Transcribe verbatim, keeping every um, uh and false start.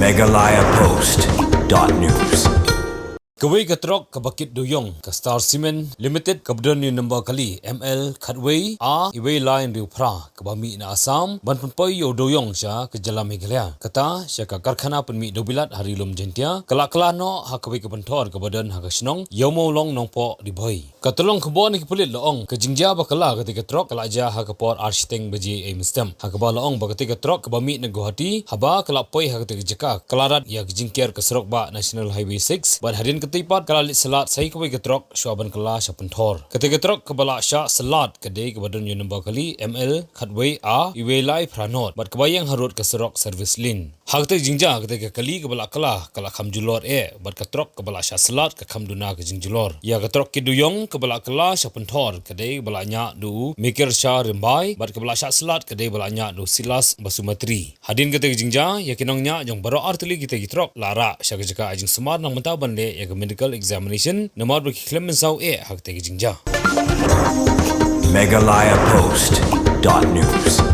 Meghalaya Post dot news. Kawei ka trok kaba kit dewïong ka Star Cement Limited kaba don ïa u nombar kali M L khatwei A wei lai hynriew phra kaba mih na Assam ban pynpoi ïa u dewïong sha ka jylla Meghalaya, kata sha ka karkhana pynmih dewbilat ha Ri Lum Jaiñtia, ka la kylla noh ha kawei ka pynthor kaba don ha ka shnong Ïawmawlong Nongpoh, Ri Bhoi. Ka tyllong khubor na ki pulit la ong ka jingjia ba kylla katei ka trok ka la jia ha ka por ar shiteng baje mynstep, ha kaba la ong ba katei ka trok kaba mih na Guwahati, haba ka la poi ha katei ka jaka, ka la rat ïa ka jingker ka surok bah National Highway six, bad hadien katei pat ka la leit syllat sa ïa kawei ka trok shuwa ban kylla sha pynthor. Katei ka trok kaba la shah syllat ka dei kaba don ïa u nombar kali M L khatwei A wei lai phra nod, bad kaba ïeng harud ka surok service lane. Ha katei ka jingjia, katei ka kali kaba la kylla ka la kham julor eh, bad ka trok kaba la shah syllat ka kham duna ka jingjulor. Ïa ka trok kit dewïong kaba la kylla sha pynthor ka dei ba la ñiah da u Mikersha Rymbai, bad kaba la shah syllat ka dei ba la ñiah da u Silas Basumatary. Hadien katei ka jingjia, ïa ki nongñiah jong baroh artylli kitei ki trok la rah sha ka jaka ai jingsumar nang mynta ban leh ïa ka medical examination, namar ba ki khlem mynsaw eh ha katei ka jingjia. Meghalaya Post dot news.